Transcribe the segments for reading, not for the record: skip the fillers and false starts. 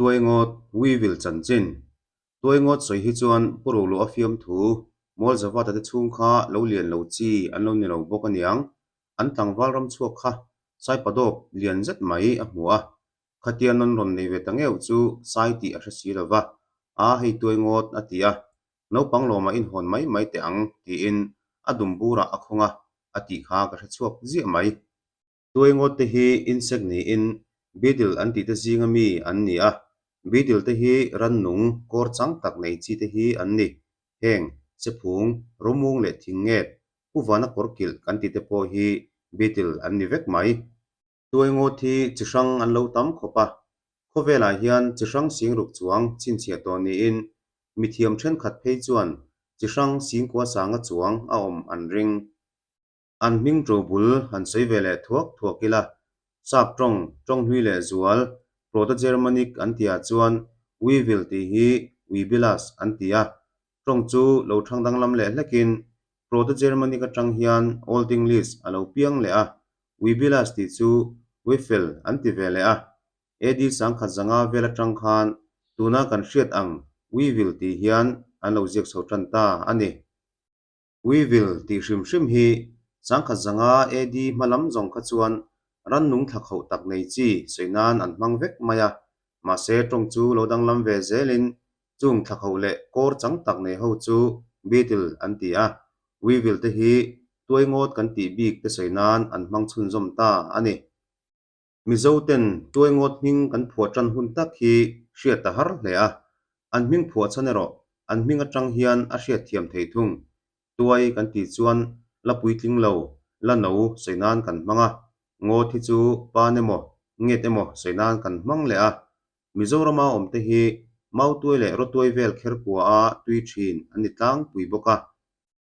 Tuaingawt, Weevil chanchin. Tuaingawt sawi hi chuan Pu Roluah fiamthu, Mualzavata te chhung kha lo lian lo chi an lo ni lo bawk aniang. An tlangval ram chhuak kha Saipadawp lian zet mai a hmu a. Khatia nawn rawn nei ve ta ngeuh chu Sai tih a hre si lo va, A hei Tuaingawt a ti a. Naupang lawmah inhawn mai mai teh ang tiin a dum burah a khawng a, a tih kha ka hre chhuak ziah mai. Tuaingawt te hi insect niin beetle an tih te zinga mi an ni a, beetle te hi rannung kawr chang tak nei chi te hi an ni. Heng, sephung, rawmung leh thing nget, pu vana kawr kilh kan tih te pawh hi beetle an ni vek mai. Tuaingawt hi chi hrang an lo tam khawp a, khawvelah hian chi hrang singruk chuang chhinchhiah tawh niin mithiam thenkhat phei chuan chi hrang singkua sanga chuang a awm an ring. An hming ṭo bul han sawi ve leh thuak thuak ila, Sap ṭawng, ṭawng hlui leh zual, Proto-Germanic an tihah chuan Weevil tih hi Weebilas an ti a, ṭawng chu lo ṭhang danglam leh hlekin Proto-Germanic aṭang hian Old English a lo piang leh a, Weebilas tih chu Weefel an ti ve leh a, AD 1005 vel aṭang khan tuna kan hriat ang Weevil tih hian an lo ziak chho ṭan ta a ni. Weevil tih hrim hrim hi 1005 AD hma lam zawng kha chuan rannung thla khauh tak nei chi sawi nan an hmang vek mai a, mahse tawng chu lo danglam ve zelin chung thla khauh leh kawr chang tak nei ho chu beetle an ti a, weevil te hi tuaingawt kan tih bik te sawi nan an hmang chhunzawm ta a ni. Mizo ten Tuaingawt hming kan phuah tan hun tak hi hriat a har hle a, an hming phuah chhan erawh an hming atang hian a hriat thiam thei thung. Tuai kan tih chuan la puitling lo, la no sawi nan kan hmang a, ngawt hi chu pan emaw, nget emaw sawi nan kan hmang leh a. Mizorama awmte hi Mautuai leh Rawtuai vel kher kua a tui thin an ni tlangpui bawk a.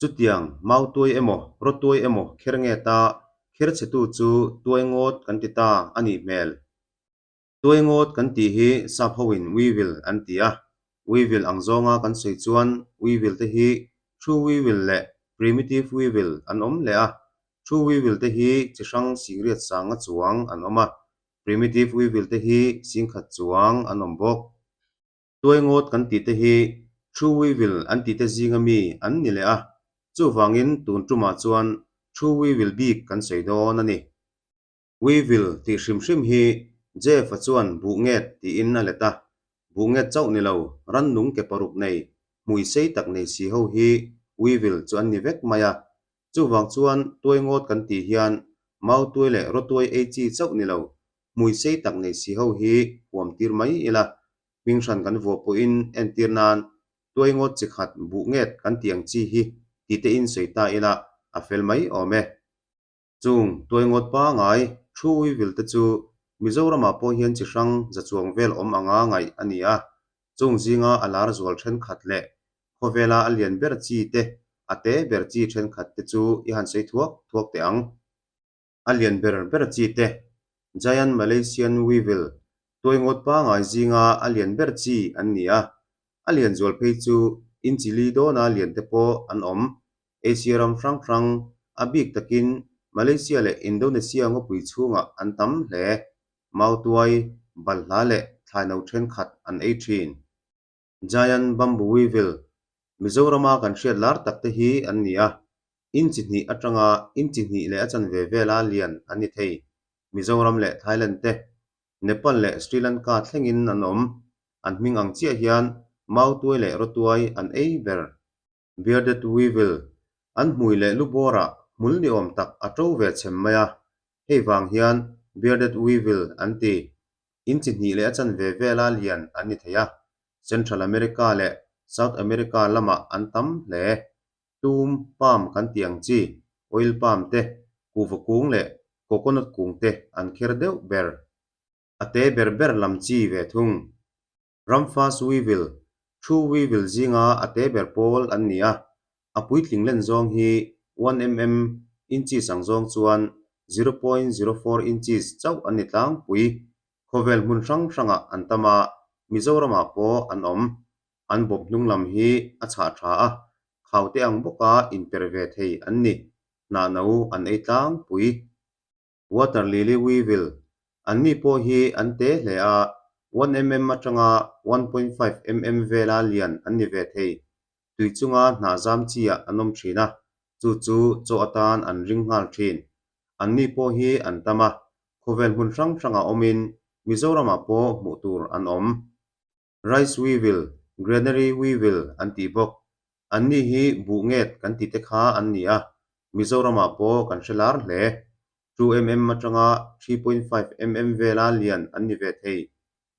Chutiang, mautuai emaw, rawtuai emaw kher nge ta, kher chhetu chu tuai ngawt kan ti ta a nih hmel. Tuai ngawt kan tih hi sap hoin weevil an ti a, weevil ang zawnga kan sawi chuan weevil te hi true weevil leh primitive weevil an awm leh a, true weevil te hi chi hrang singriat sanga chuang an awm a, primitive weevil te hi singkhat chuang an awm bawk. Tuaingawt kan tih te hi True Weevil an tih te zinga mi an ni leh a, chuvangin tun tumah chuan True Weevil bik kan sawi dawn a ni. Weevil tih hrim hrim hi Jeff-a chuan buh nget tiin a let a, buh nget chauh ni lo, rannung ke paruk nei, hmui sei tak nei si ho hi Weevil chu an ni vek mai a, chuvang chuan tuaingawt kan tih hian mautuai leh rawtuai ei chi chauh ni lo, hmui sei tak nei si ho hi huam tir mai ila, hming hran kan vuah pawhin entir nan tuaingawt chi khat buh nget kan tih ang chi hi ti te in sawi ta ila a fel mai awm e. Chung tuaingawt pangai thu uivil te chu Mizoramah pawh hian chi hrang za chuang vel awm anga ngaih a ni a, chung zinga a lar zual thenkhat leh khawvela a lian ber chi te a te ber chi thenkhat te chu i han sawi thuak thuak teh ang. A lian ber ber chi te, Giant Malaysian Weevil, tuaingawt pangai zinga a lian ber chi an ni a, a lian zual phei chu inchi li dawna lian te pawh an awm. Asia ram hrang hrang, a bik takin Malaysia leh Indonesia ngawpui chhungah an tam hle. Mautuai, balhla leh thlaino thenkhat an ei thin. Giant Bamboo Weevil, Mizorama kan hriat lar tak te hi an ni a, inchi hnih atanga inchi hnih leh a chanve vela lian an ni thei. Mizoram leh Thailand te, Nepal leh Sri Lanka thlengin an awm. An hming ang chiah hian mautuai leh rawtuai an ei ber. Bearded Weevil, An hmui leh lu bawrah hmul ni awm tak a to ve chhem mai a, hei vang hian Bearded Weevil an ti. Inchi hnih leh a chanve vela lian an ni thei a, Central America leh South America lamah an tam hle. Tum, palm kan tih ang chi, oil palm te, kuhva kung leh coconut kung te an kher deuh ber. A te ber ber lam chi ve thung. Ramfas Weevil, True Weevil zinga a te ber pawl an ni a, a puitling len zawng hi one mm inches ang zawng chuan 0.04 inches chauh an ni tlangpui. Khawvel hmun hrang hrangah an tam a, Mizoramah pawh an awm. An bawp hnung lam hi a chhah tha a, khaute ang bawka inper ve thei an ni. Hnahno an ei tlangpui. Water Lily Weevil, An ni pawh hi an te hle a, One mm atanga 1.5 mm vela lian an ni ve thei. Tui chunga hnah zam chi ah an awm thin a, chu chu chaw atan an ring nghal thin. Anni pawh hi an tam a, khawvel hmun hrang hrangah awmin Mizoramah pawh hmuh tur an awm. Rice weevil, granary weevil an tih bawk. Anni hi buh nget kan tih te kha an ni a, Mizoramah pawh kan hre lar hle. 2 mm atanga 3.5 mm vela lian an ni ve thei.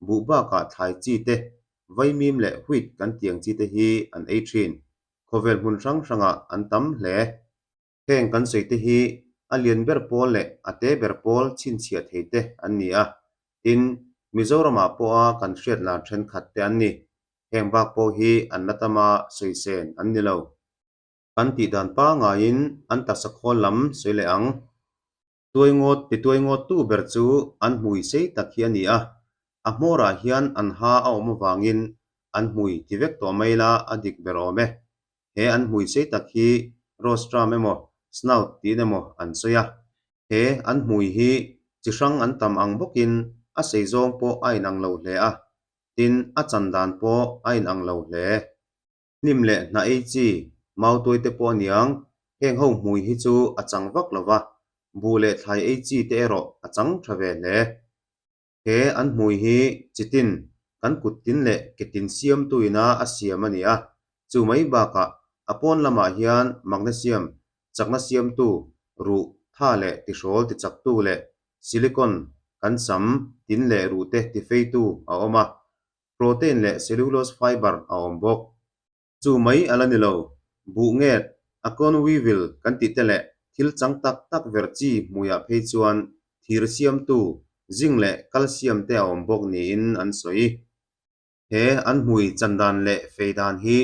Buh bakah thlai chi te, vaimim leh wheat kan tiang chi te hi an ei thin. Khawvel hmun hrang hrangah an tam hle. Heng kan sawi te hi a lian ber pawl leh a te ber pawl chhinchhiah thei te an ni a, tin, Mizoramah pawha kan hriat lar thenkhat te an ni. Heng bak pawh hi an la tam a, sawisen an ni lo. Kan tih dan pangaiin an taksa khawl lam sawi leh ang. Tuai ngawt ti tuai ngawt tu ber chu an hmui sei tak hi a ni a, a hmawrah hian an ha a awm avangin an hmui ti vek tawh mai la a dik ber awm e. He an hmui sei tak hi rostrum emaw snout tiin emaw an sawi a. He an hmui hi chi hrang an tam ang bawkin a sei zawng pawh a inang lo hle a, tin a chan dan pawh a inang lo hle. Hnim leh hnah ei chi, mautuai te pawh a niang, heng ho hmui hi chu a chang vak lo va, buh leh thlai ei chi te erawh a chang tha ve hle. He an hmui hi chitin, kan kut tin leh ke tin siamtu ina a siam a ni a, chu mai bakah a pawn lamah hian magnesium, chakna siamtu, ruh, tha leh tihrawl tichaktu leh silicon, kan sam, tin leh ruh te tifeitu a awm a, Protein leh cellulose fiber a awm bawk. Chu mai a la ni lo, buh nget, acorn weevil kan tih te leh thil chang tak tak ver chi hmuiah phei chuan thir siamtu, zinc leh calcium te a awm bawk niin an sawi. He an hmui chan dan leh fei dan hi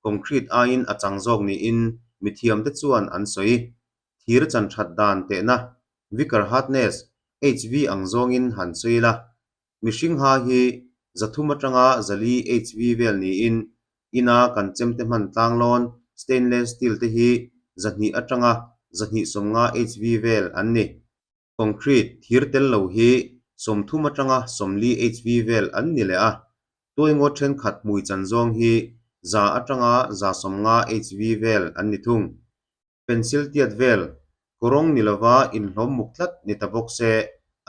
concrete aiin a chang zawk niin mithiamte chuan an sawi. Thir chan that dan tehna, Vicker hardness, HV ang zawngin han sawi la, Mihring ha hi 300 atanga 400 HV vel niin ina kan chemte hman tlanglawn stainless steel te hi 200 atanga 250 HV vel an ni. Concrete thir tel lo hi 30 atanga 40 HV vel an ni leh a, tuaingaw thenkhat hmui chan zawng hi 100 atanga 150 HV vel an ni thung. Pencil tiat vel, kawrawng ni lova inhlawm muk tlat ni ta bawk se,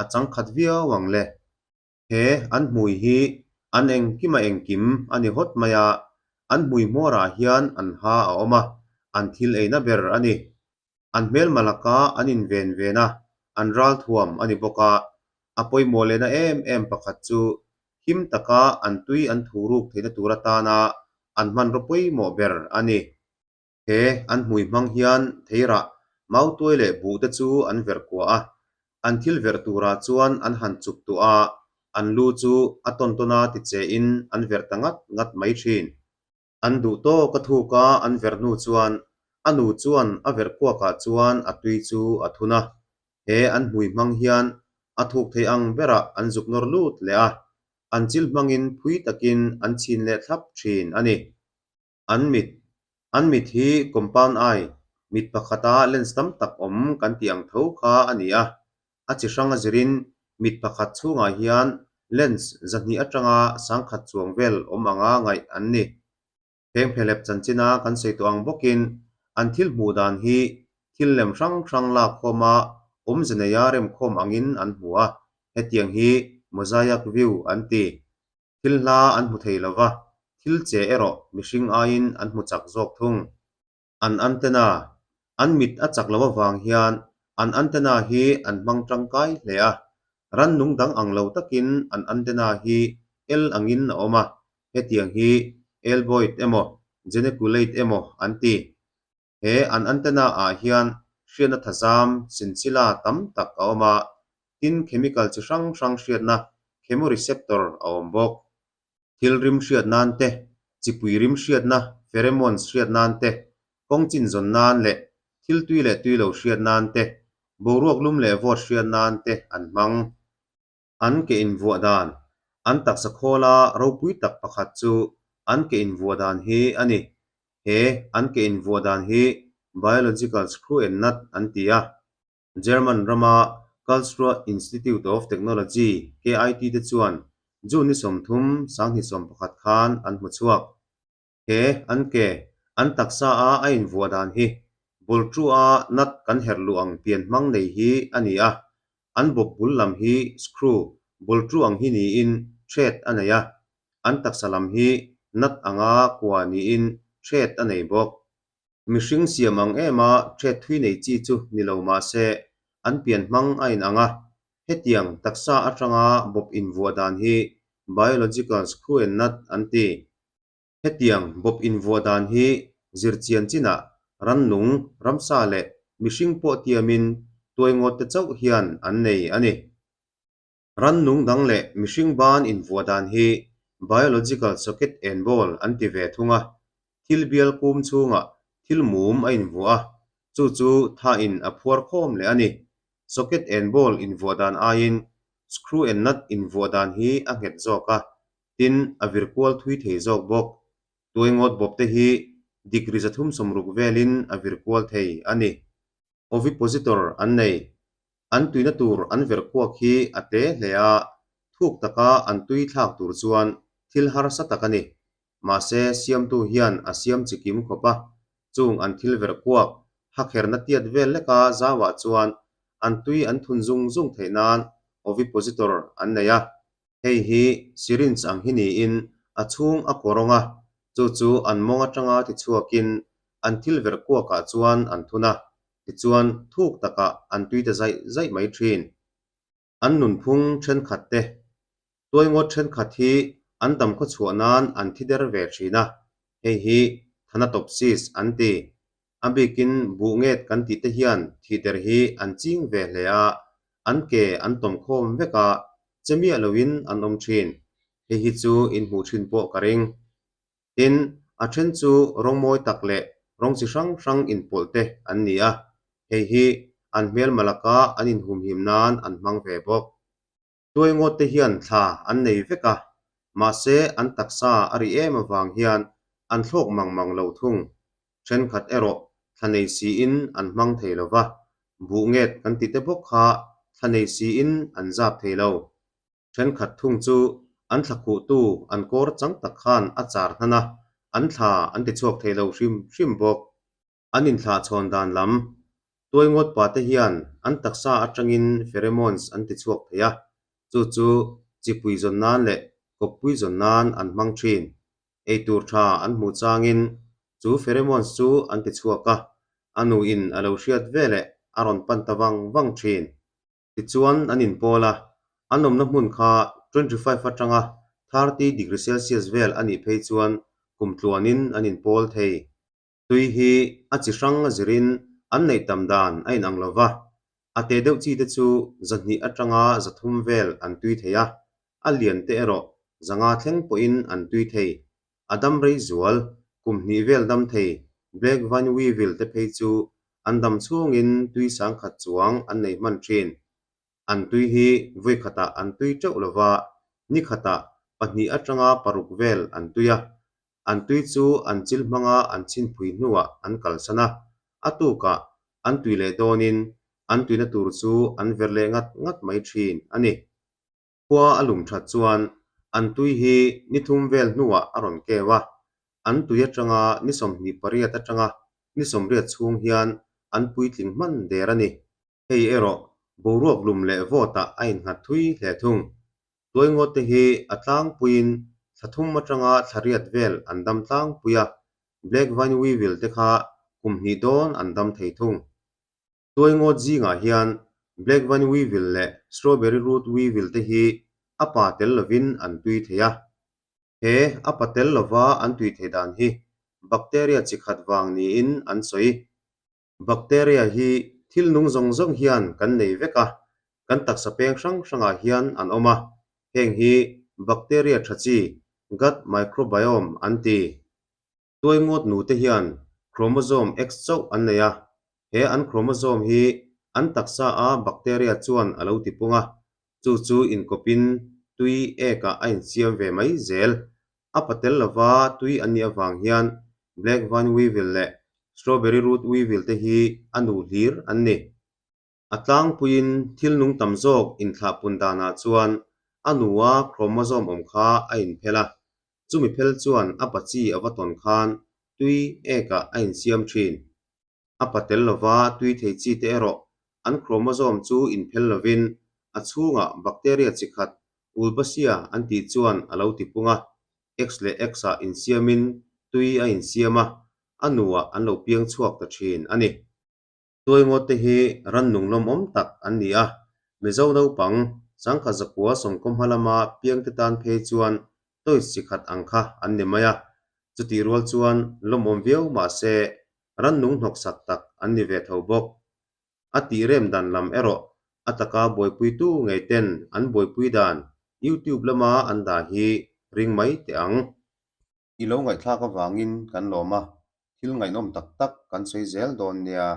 a changkhat viau ang le. He an hmui hi an engkim a engkim a ni hawt mai a, an hmui hmawrah hian an ha a awm a, an thil eina ber a ni. An hmelma laka an inven ven a, an ralthuam a ni bawk a, a pawimawh lehna em em pakhat chu him taka an tui an thuruk theihna tur atana an hmanraw pawimawh ber a ni. He an hmui hmang hian theirah mautuai leh buh te chu an verh kuah a, an thil verh turah chuan an han chuk tuah a, an lu chu a tawn tawn a ti che in an verh ta ngat ngat mai thin. An duh tawk a thuk a an verh hnu chuan a nu chuan a verh kuakah chuan a tui chu a thun a, he an hmui hmang hian a thuk thei ang berah an zuk nawr lut leh a, an chil hmangin phui takin an chhin leh thlap thin a ni. An mit, An mit hi compound eye, mit pakhata lens tam tak awm kan tih ang tho kha a ni a. A chi hrang a zirin mit pakhat chhungah hian lens 200 atanga 1000 chuang vel awm anga ngaih an ni. Phengphehlep chanchina kan sawi tawh ang bawkin an thil hmuh dan hi thil lem hrang hrang lak khawma awmze neia remkhawm angin an hmu a, hetiang hi mosaic view an ti. Thil hla an hmu thei lo va, thil che erawh mihring aiin an hmu chak zawk thung. An antenna, an mit a chak lo avang hian an antenna hi an hmang tangkai hle a, rannung dang ang lo takin an antenna hi el angin a awm a, hetiang hi elboid emaw geniculate emaw an ti. He an antenna ah hian hriatna thazam sinsila tam tak a awm a, tin chemical chi hrang hrang hriatna chemoreceptor a awm bawk. Thil rim hriat nan te, chipui rim hriatna pheromones hriat nan te, kawng chin zawn nan leh thil tui leh tui lo hriat nan te, boruak lum leh vawt hriat nan te an hmang. An ke invuah dan, An taksa khawla ropui tak pakhat chu an ke invuah dan hi a ni. He an ke invuah dan hi biological screw and nut an ti a. German rama Karlsruhe Institute of Technology, KIT, te chuan June ni 30, 2011 khan an hmu chhuak. He an ke, an taksa a a invuah dan hi bul tu a nut kan herh luh ang pian hmang nei hi a ni a, an bawp bul lam hi screw bul tu ang hi niin thread a nei a, an taksa lam hi nut anga kua niin thread a nei bawk. Mihring siam ang em a thread thui nei chi chu ni lo mah se an pian hmang a inang a, hetiang taksa atanga bawp invuah dan hi biological screw and nut an ti. Hetiang bawp invuah dan hi zirchian chinah rannung, ramsa leh mihring pawh tiamin tuaingawt te chauh hian an nei a ni. Rannung dang leh mihring ban invuah dan hi biological socket and ball an ti ve thung a, thil bial kum chhungah thil mum a invuah a, chu chu thain a phuar khawm leh a ni. Socket and ball invuah dan aiin screw and nut invuah dan hi a nghet zawk a, Tin, a vir kual thui thei zawk bawk. Tuaingawt bawp te hi degree 360 velin a vir kual thei a ni. Ovipositor an nei. An tuina tur an verh kuak hi a te hle a, thuk taka an tui thlak tur chuan thil harsa tak a ni. Mahse, siamtu hian a siam chi kim khawp a, chung an thil verh kuak hakherna tiat vel leka zauah chuan an tui an thun zung zung theih nan ovipositor an nei a. Hei hi syringe ang hi niin a chhung a kaw rawng a, chu chu an mawng atanga tichhuakin an thil verh kuakah chuan an thun a, tichuan thuk takah an tui ta zaih zaih mai thin. An nunphung thenkhat te, tuaingawt thenkhat hi an dam khawchhuah nan an thi der ve thin a, hei hi thanatopsis an ti. A bikin buh nget kan tih te hian thihder hi an ching ve hle a, an ke an tawm khawm vek a, che miah loin an awm thin. Hei hi chu in hmuh thin pawh ka ring. Tin, a then chu rawng mawi tak leh rawng chi hrang hrang inpawlh te an ni a, hei hi an hmelma laka an inhumhim nan an hmang ve bawk. Tuaingawt te hian thla an nei vek a, mahse an taksa a ri em avang hian an thlawk mang mang lo thung. Thenkhat erawh thla nei siin an hmang thei lo va, buh nget kan ti te bawk kha thla nei siin an zap thei lo. Thenkhat thung chu an thla khuhtu an kawr chang tak khan a char hnan a, an thla an ti chhuak thei lo hrim hrim bawk. An inthlahchhawn dan lam tuaingawt pa te hian an taksa atangin pheromones an ti chhuak thei a, chu chu chipui zawn nan leh kawppui zawn nan an hmang thin. Eitur tha an hmuh changin chu pheromones chu an ti chhuak a, a nuin a lo hriat veleh a rawn pan ta vang vang thin. Tichuan an inpawl a, an awmna hmun kha 25 atanga 30 degree celsius vel a nih phei chuan kum tluanin an inpawl thei. Tui hi a chi hrang a zirin an neih tam dan a inang lo va, a te deuh chi te chu 200 atanga 300 vel an tui thei a, a lian te erawh 500 thleng pawhin an tui thei. A dam rei zual, kum hnih vel dam thei Black Vine Weevil te phei chu an dam chhungin tui 10,000 chuang an nei hman thin. An tui hi vui khatah an tui teuh lo va, ni khatah pahnih atanga paruk vel an tui a, An tui chu an chil hmanga an chhinphui hnuah an kalsan a, a tukah an tui leh dawnin an tuina tur chu an ver leh ngat ngat mai thin a ni. Khua a lum that chuan an tui hi ni thum vel hnuah a rawn keu a, an tui atanga ni 28 atanga ni 80 chhung hian an puitling hman der a ni. Hei erawh boruak lum leh vawtah a innghat thui hle thung. Tuaingawt te hi a tlangpuiin thla thum atanga thla riat vel an dam tlangpui a, Black Vine Weevil te kha kum hnih dawn an dam thei thung. Tuaingawt zingah hian Black Vine Weevil leh Strawberry Root Weevil te hi a pa tel lovin an tui thei a. He a pa tel lova an tui thei dan hi bacteria chi khat vang niin an sawi. Bacteria hi thil nung zawng zawng hian kan nei vek a, kan taksa peng hrang hrangah hian an awm a, heng hi bacteria tha chi, gut microbiome, an ti. Tuaingawt nute hian chromosome X chauh an nei a, he an chromosome hi an taksa a bacteria chuan a lo tipung a, chu chu inkawpin tui ekah a insiam ve mai zel. A patel lova tui an nih avang hian Black Vine Weevil leh Strawberry Root Weevil te hi a nu hlir an ni. A tlangpuiin thil nung tam zawk inthlahpun danah chuan A nua chromosome awm kha a inphel a, chumi phel chuan a pa chi a va tawn khan tui ekah a insiam thin. A pa tel lova tui thei chi te erawh an chromosome chu inphel lovin a chhungah bacteria chi khat Wolbachia an tih chuan a lo tipung a, X leh X-ah insiamin tui a insiam a, a nuah an lo piang chhuak ta thin a ni. Tuaingawt te hi rannung lawmawm tak an ni a, Mizo naupang sangkhat zakua sawmkaw hma lama piangte tan phei chuan toys chi khat ang kha an ni mai a, chutih rual chuan lawmawm viau mah se rannung hnawksak tak an ni ve tho bawk. A tih rem dan lam erawh a taka buaipuitu ngei ten an buaipui dan YouTube lama an dah hi ring mai teh ang. I lo ngaihthlak avangin kan lawm a, thil ngaihnawm tak tak kan sawi zel dawn nia.